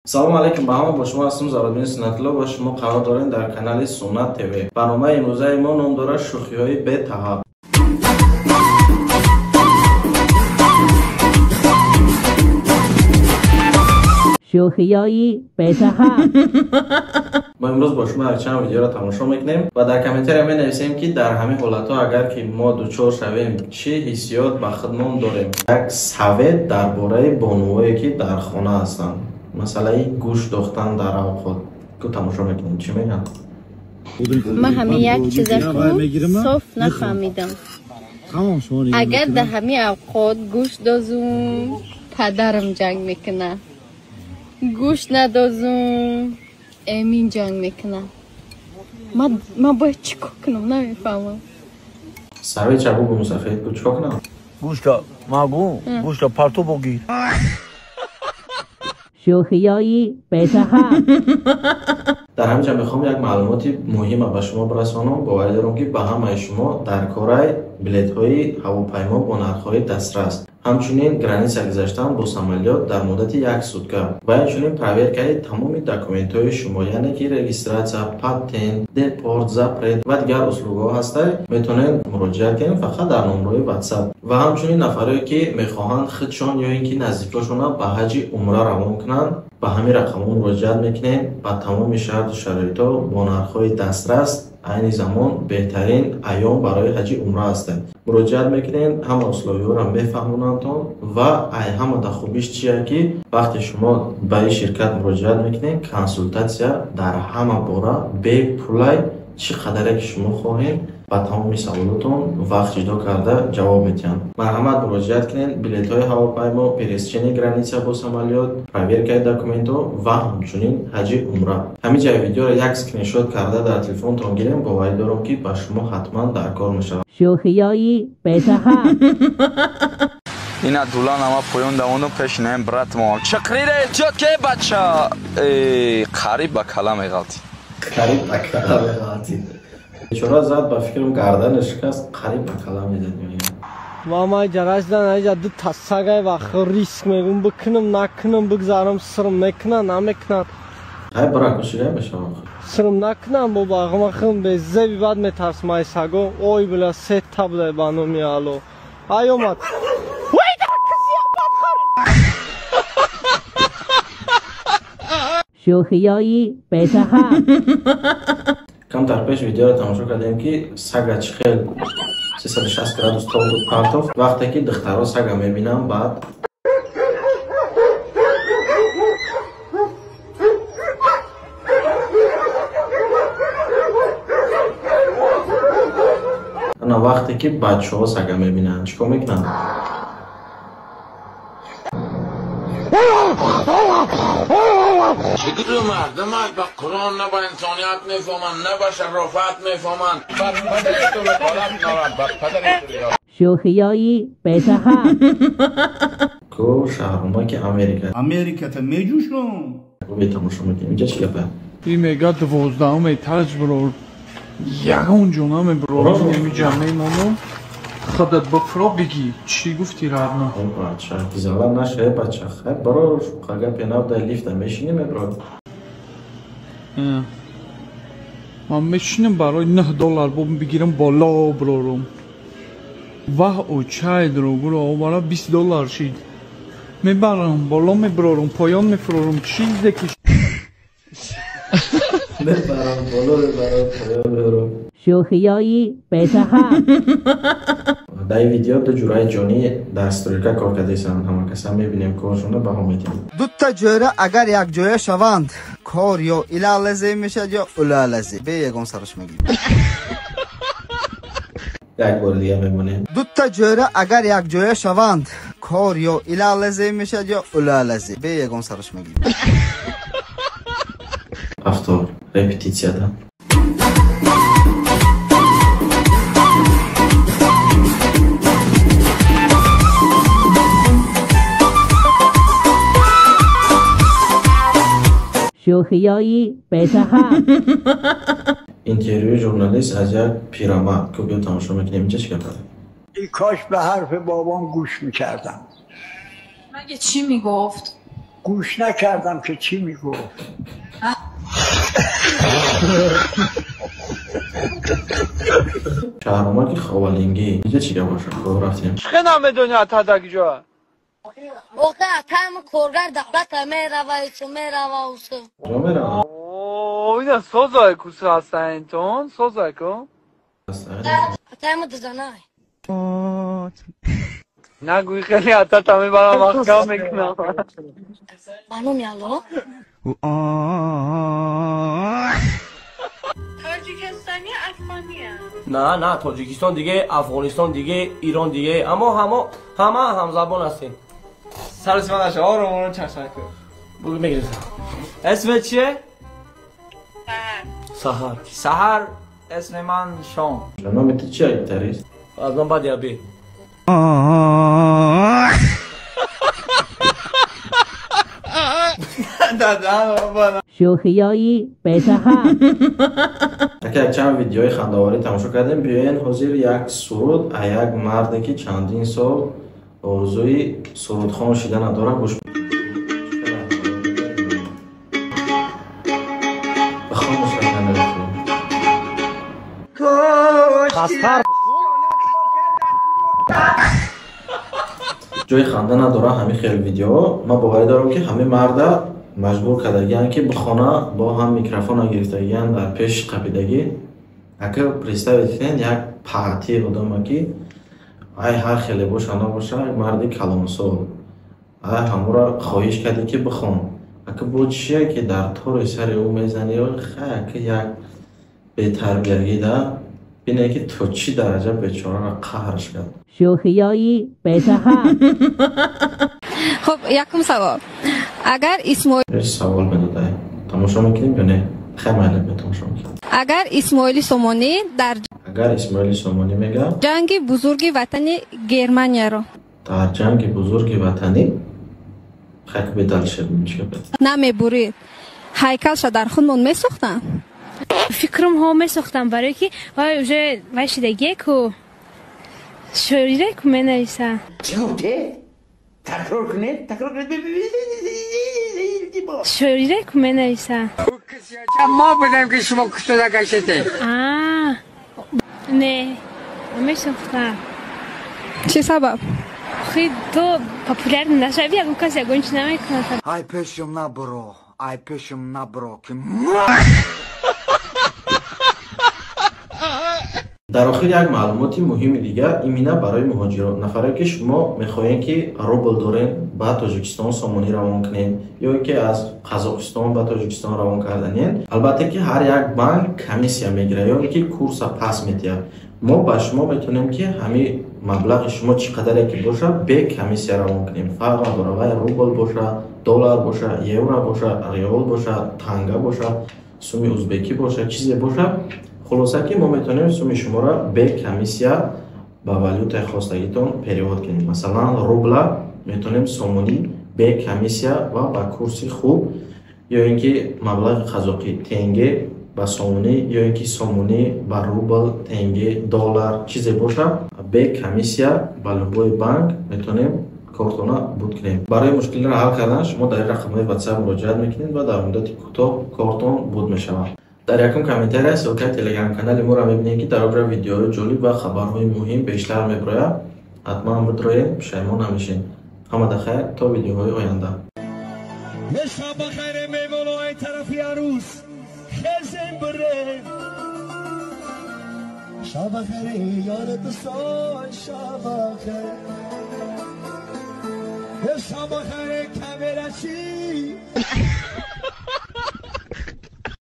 Салом алейкум ба ҳама, бо шумо ҳастам Зароддин Суннатулло ва шумо қарор доред дар канали Суннат ТВ. Барномаи имрӯзаи мо ном дорад шӯхиҳои бетаҳаб. Шӯхиҳои бетаҳаб. Мо имрӯз бо шумо якчанд видеоро тамошо мекунем ва дар комментария менависем, ки дар ҳамин ҳолатҳо агар ки мо дучор шавем, чӣ ҳиссиёт ба худмон дорем. Як совет дар бораи бонувое, ки дар хона ҳастанд. Масъалаи гӯшт дохтан дар авқот. Ку тамошо мекунем, чӣ мегӯянд? Ман ҳамин як чизаку соф нафаҳмидам. Агар дар ҳамин авқот гӯшт дозум, падарам ҷанг мекунад. Гӯшт надозум, эмин ҷанг мекунад. Ман бояд чӣ кор кунам, намефаҳмам. Сави чабу бу мусафед, ку чӣ кор кунам? Гӯшта магу, гӯшта парто богир. Шӯхиҳои бетаҳаб. Дар ҳамин ҷо мехоҳам як маълумоти муҳима ба шумо бирасонам. Боварӣ дорам, ки ба ҳамаи шумо дар кораи билетҳои ҳавопаймо бо нархҳои дастрас, ҳамчунин граница гузаштан бо самолёт дар муддати як сутка ва инчунин проверкаи тамоми документҳои шумо, яъне ки регистрация, патент, депорт, запрет ва дигар услугҳо ҳастанд, метавонед муроҷиат кунед фақат дар номрои WhatsApp. Ва ҳамчунин нафарое, ки мехоҳанд худшон ё ин ки наздикошонро ба ҳаҷи умра равон кунанд, ба ҳамин рақамҳо муроҷиат мекунем. Ба тамоми шарту шароитҳо бо нархҳои дастрас, айни замон беҳтарин айём барои ҳаҷи умра ҳастанд. Муроҷиат мекунед, ҳама условиҳоро мефаҳмонандтон ва ай ҳама да хубиш чия, ки вақте шумо ба ин ширкат муроҷиат мекунед, консултатсия дар ҳама бора бепулай, чӣ қадаре ки шумо хоҳед, ба тамоми саволотон вақт ҷудо карда ҷавоб медиҳанд. Марҳамат, муроҷиат кунед. Билетҳои ҳавопаймо, пересечение граница бо самолёт, проверкаи документҳо ва ҳамчунин ҳаҷи умра. Ҳамин ҷои видеоро як скриншот карда дар телефонтон гирем, боварӣ дорам, ки ба шумо ҳатман дар кор мешавад. Шӯхиҳои бетаҳаб. Ина дулан ама поён давондум пешинаем брат мо. Чиқрида эҳтиёт ке бача. Қариб ба кала меғалтид. Қариб ба кала меғалтид. Бечора зад, ба фикрам гарданаш шикаст, қариб ба кала мезад мегӯям. Мамай ҷарашдан аҷа ду тасагай ва риск мегум бикунам, накунам, бигзарам, сирм мекунам, намекунам. Ҳай брак шига мешавам. Сирм накунам, бо бағма хим безеби бад метарсам ай саго. Ой била се та буда ба номи Алло. Ай омад. Вай дар кисия бадхар. Шӯхиҳои бетаҳаб. Камтар пеш видеоро тамошо кардем, ки сага чӣ хел 360 градус тоб дод, партофт. Вақте ки духтарҳо сага мебинанд, баъд ана вақте ки бачаҳо сага мебинанд, чӣ кор мекунанд? چگونه مردم به قرآن نه به انسانیت میفهمند نه به شرافت میفهمند. بر پدر تو قلم نارد بر پدر تو. Шӯхиҳои бетаҳаб. Ку шаҳрумаки Америка. Америката меҷӯшам. Бе тамошо мекунем. Инҷа чӣ гапа? И мега 12 этаж бирор. Ягон ҷо намебирор. Инҷа мемонам. Худат бифро бигӣ. Чӣ гуфтӣ радно? Бача, гизала наша, бача. Хай барор, гапе нав дар лифта мешинӣ мебирор. Ман мешинам барои 9 доллар бо бигирам боло бирорум. Ваҳ очай дурогуро овара 20 доллар шид. Мебарам, боло мебирорум, поён мефурорум. Чизе ки мебарам, боло мебарам, поён мебарам. Шӯхиҳои бетаҳаб. Дар ин видео ду ҷураи ҷонӣ дар стройка кор кардаистанд. Ҳама каса мебинем коршонро, баҳо медиҳем. Дута ҷӯра агар якҷоя шаванд, кор ё илалазе мешавад ё улалазе. Бе ягон сараш мегирем. Як бори дига мемонем. Дута ҷӯра агар якҷоя шаванд, кор ё илалазе мешавад ё улалазе. Бе ягон сараш мегирем. Автор репетитсияда. Шӯхиҳои бетаҳаб. Интервюи журналист аз як пирамард. Ку биё тамошо мекунем, инҷа чӣ гап аст? ای کاش به حرف بابام گوش میکردم. مگه چی میگفت؟ گوش نکردم که چی میگفت. شهرامک خوالینگی اینجا چی باشه؟ خب رفتیم. چه نمیدونی اتادک جا؟ اوکی اتام کارگر دولت میروه چه میروه اوسه. جا میروه. اوه اینا سوزای کوسه هستن تون سوزای کو؟ اتام دزنای. نگوی خیلی حتی تامی برام محکم میکنم. معلوم یالو؟ تاجیکستانی افغانی. نه نه تاجیکستان دیگه، افغانستان دیگه، ایران دیگه، اما همه همزبان هستیم. سر سیمان نشه آروم آروم چشم کن. بگو میگیرم. اسم چیه؟ سحر. سحر. اسم من شام. نام تو چیه گیتاریست؟ از من بعد یا بی. شوخیایی بسحر. اگر چند ویدیوی خنده‌آوری تماشا کردیم، بیاین حاضر یک سرود از یک مرده که چندین سال آرزوی سرودخوان شدن داره گوش ҷои ханда надора ҳамин хел видео. Ман боварӣ дорам ки ҳамин марда маҷбур кардагиянд ки бихона, бо ҳам микрофона гирифтагиянд дар пеш қапидагӣ. Ака представить кунед як паҳати одама ки ай ҳар хеле боша набоша, як марди калонсол ай ҳамура хоҳиш кардӣ ки бихон. Ака бо чие ки дар тори сари ӯ мезанӣ? Хай ака як бетарбиягӣ да бине ки то чӣ дараҷа бечораро қаҳрш кард. شوخیایی بسحر. خب یکم سوال. اگر اسماعیل سوال میدادای تماشا میکنیم یا نه؟ خیلی معلومه تماشا میکنیم. اگر اسماعیل سومانی در اگر اسماعیل سومانی میگه جنگ بزرگ وطنی گرمانیا رو در جنگ بزرگ وطنی خاک بدل شد میشه نمیبرید، هیکلش در خودمون میسوختن. فکرم ها میسوختم برای که وای اوجه وای شدگی کو شعری کو منویسم. چی گفته؟ تکرار کنید، تکرار کنید. شعری کو منویسم. ما بودم که شما کشته گشته. نه نمیسوختم. چه سبب؟ خیلی تو پاپولار نشوی اگه کسی اگه چی نمیکنه. ای پیشم نبرو، ای پیشم نبرو که дар охир як маълумоти муҳими дигар имина барои муҳоҷирон. Нафаре ки шумо мехоҳед ки рубл дорен ба Тоҷикистон сомонӣ равон кунед ё ки аз Қазоқистон ба Тоҷикистон равон карданед, албатта ки ҳар як банк комиссия мегирад ё ки курса пас медиҳад. Мо ба шумо метавонем ки ҳамин маблағи шумо чӣ қадаре ки бошад бе комиссия равон кунем. Фарқ надорад вай рубл бошад, доллар бошад, евро бошад, реол бошад, танга бошад, суми узбекӣ бошад, чизе бошад. Хулоса ки мо метавонем суми шуморо бе комиссия ба валютаи хостагитон перевод кунем. Масалан, рубла метавонем сомонӣ бе комиссия ва ба курси хуб, ё ин ки маблағи қазоқӣ тенге ба сомонӣ, ё ин ки сомонӣ ба рубл, тенге, доллар, чизе бошад, бе комиссия ба любой банк метавонем кортона буд кунем. Барои мушкилиро ҳал кардан шумо дар рақамҳои WhatsApp муроҷиат мекунед ва дар муддати кӯтоҳ кортон буд мешавад. Дар якум комментария ссылкаи телеграм-канали моро мебинед ки дар онҷо видеоҳои ҷолиб ва хабарҳои муҳим бештар мебирояд. Ҳатман бидроед, пушаймон намешед. Ҳамада хайр, то видеоҳои оянда. شب بخیر.